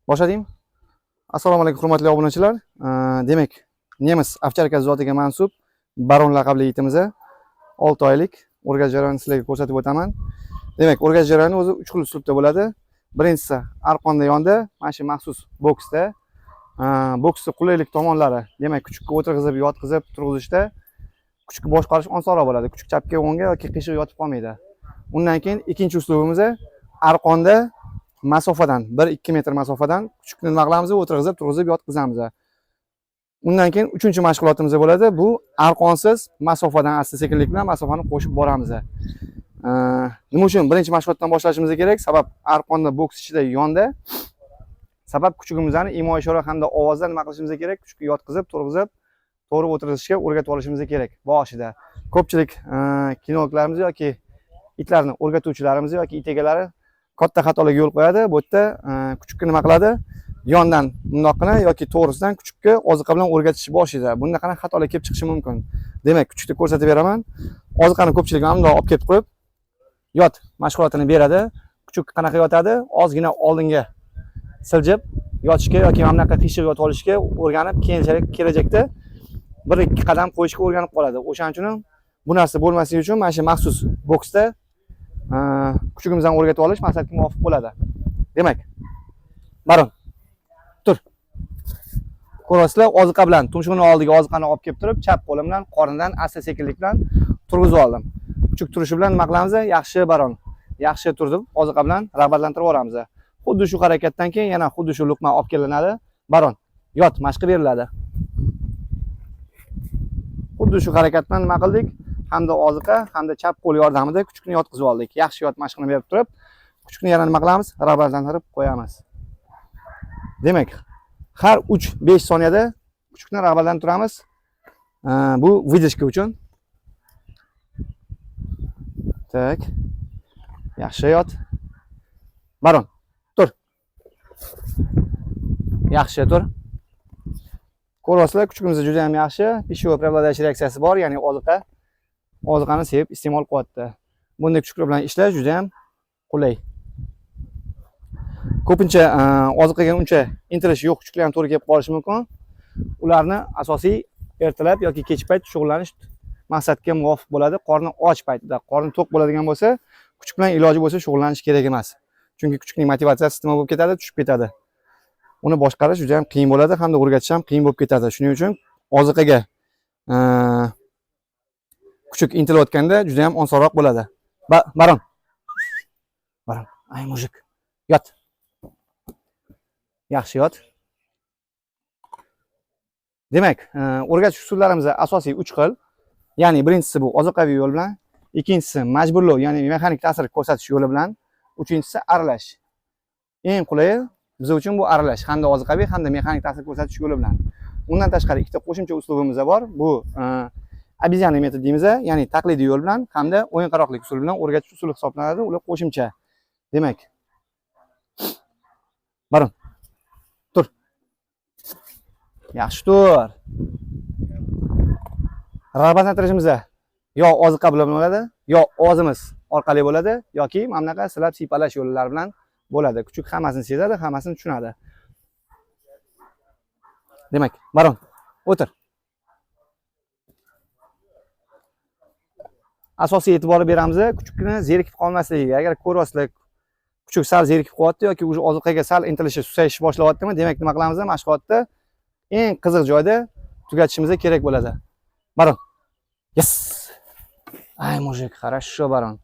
Boshladingmi? Assalomu alaykum, hurmatli obunachilar. Demak, nemis ovcharka zotiga mansub Baron laqabli itimiz 6 oylik o'rgatish jarayonini sizlarga ko'rsatib o'taman. Demak, o'rgatish jarayoni o'zi 3 xil uslubda bo'ladi. Birinchisi arqonda yonda, mana shu maxsus boksda. Boksni qulaylik tomonlari, demak, kuchukka o'tirg'izib, yotqizib, turg'izishda kuchukni boshqarish osonroq bo'ladi. Kuchuk chapga, o'ngga yoki qiyshiq yotib qolmaydi. Undan keyin ikkinchi uslubimiz arqonda masofadan, 1-2 metr masofadan kuchukni nima qilamiz? O'tirg'izib, turg'izib, yotqizamiz. Undan keyin uchinchi mashg'ulotimiz bo'ladi. Bu arqonsiz masofadan asta sekinlik bilan masofani qo'shib boramiz. Nima uchun birinchi mashg'ulotdan boshlashimiz kerak? Sabab arqonda boks ichida yonda. Sabab kuchugimizni imo ishora hamda ovozda nima qilishimiz kerak? Kuchukni yotqizib, turg'izib, to'g'ri o'tirg'izishga o'rgatib olishimiz kerak boshida. Ko'pchilik kinologlarimiz yoki itlarni o'rgatuvchilarimiz yoki it egalari katta xatolarga yo'l qo'yadi. Bu yerda kuchukka nima qiladi? Yondan bundoqqina yoki to'g'risidan kuchukka oziqa bilan o'rgatish boshida. Bunda qanaqa xatolar kelib chiqishi mumkin? Demak, kuchukni ko'rsatib beraman. Oziqani ko'pchilik mana bundoq olib kelib qo'yib, yot mashg'ulotini beradi. Kuchuk qanaqa yotadi? Ozgina oldinga siljib yotishga yoki mana bunaqa qiyshiq yotib olishga o'rganib, keyinchalik kelajakda 1-2 qadam qo'yishga o'rganib qoladi. O'shaning uchun ham bu narsa bo'lmasligi uchun mana shu maxsus boksda kuchugimizdan o'rgatib olish maqsadga muvofiq bo'ladi. Demak, Baron, tur. Ko'rasizlar, oziqa bilan tumshug'ini oldiga oziqani olib kelib turib, chap qo'lim bilan qornidan asta sekinlik bilan turg'izib oldim. Kuchuk turishi bilan nima qilamiz? Yaxshi, Baron. Yaxshi tur deb oziqa bilan rag'batlantirib yuboramiz. Xuddi shu harakatdan keyin yana xuddi shu luqma olib kelinadi. Baron, yot mashqi beriladi. Xuddi shu harakat bilan nima qildik? Hamda oziqa, hamda chap qo'l yordamida kuchukni yotqizib oldik. Yaxshi yot mashqini berib turib, kuchukni yana nima qilamiz? Rag'batlantirib qo'yamiz. Demak, har 3-5 soniyada kuchukni rag'batlantiramiz. Bu выдержка uchun. Так. Yaxshi yot. Baron, tur. Yaxshi tur. Ko'ryapsizlar, kuchugimiz juda ham yaxshi. Пищевой преобладающий reaksiyasi bor, ya'ni oziqani sevib iste'mol qilyapti. Bunday kuchuklar bilan ishlash juda ham qulay. Ko'pincha oziqaga uncha intilish yo'q kuchuklar ham to'g'ri kelib qolishi mumkin. Ularni asosiy ertalab yoki kech payt shug'ullanish maqsadga muvofiq bo'ladi. Qorni och paytida, qorni to'q bo'ladigan bo'lsa, kuchuk bilan iloji bo'lsa shug'ullanish kerak emas. Chunki kuchukning motivatsiyasi nima bo'lib ketadi? Tushib ketadi. Uni boshqarish juda ham qiyin bo'ladi hamda o'rgatish ham qiyin bo'lib ketadi. Shuning uchun oziqaga kuchuk intilayotganda juda ham osonroq bo'ladi. Baron. Baron, ay мужик. Yot. Yaxshi yot. Demak, o'rgatish usullarimiz asosiy 3 xil. Ya'ni birinchisi bu ozuqaviy yo'l bilan, ikkinchisi majburlov, ya'ni mexanik ta'sir ko'rsatish yo'li bilan, uchinchisi aralash. Eng qulayi biz uchun bu aralash, hamda ozuqaviy, hamda mexanik ta'sir ko'rsatish yo'li bilan. Undan tashqari ikkita qo'shimcha uslubimiz bor. Bu обезьяна метод deymiz, ya'ni taqlidiy yo'l bilan hamda o'yinqaroqlik usuli bilan o'rgatish usuli hisoblanadi. Ular qo'shimcha. Demak, Baron, tur. Yaxshi tur. Rag'batlantirishimiz yo oziqa bilan bo'ladi, yo og'zimiz orqali bo'ladi, yoki mana bunaqa silab siypalash yo'llari bilan bo'ladi. Kuchuk hammasini sezadi, hammasini tushunadi. Demak, Baron, o'tir. Asosiy e'tibor beramiz kuchukni zerikib qolmasligiga. Agar ko'ryapsizlar, kuchuk sal zerikib qolyapti yoki уже oziqaga sal intilishi susayish boshlayaptimi, demak nima qilamiz? Mashg'ulotda eng qiziq joyda tugatishimiz kerak bo'ladi. Baron. Yes. Ay, мужик, хорошо, Baron.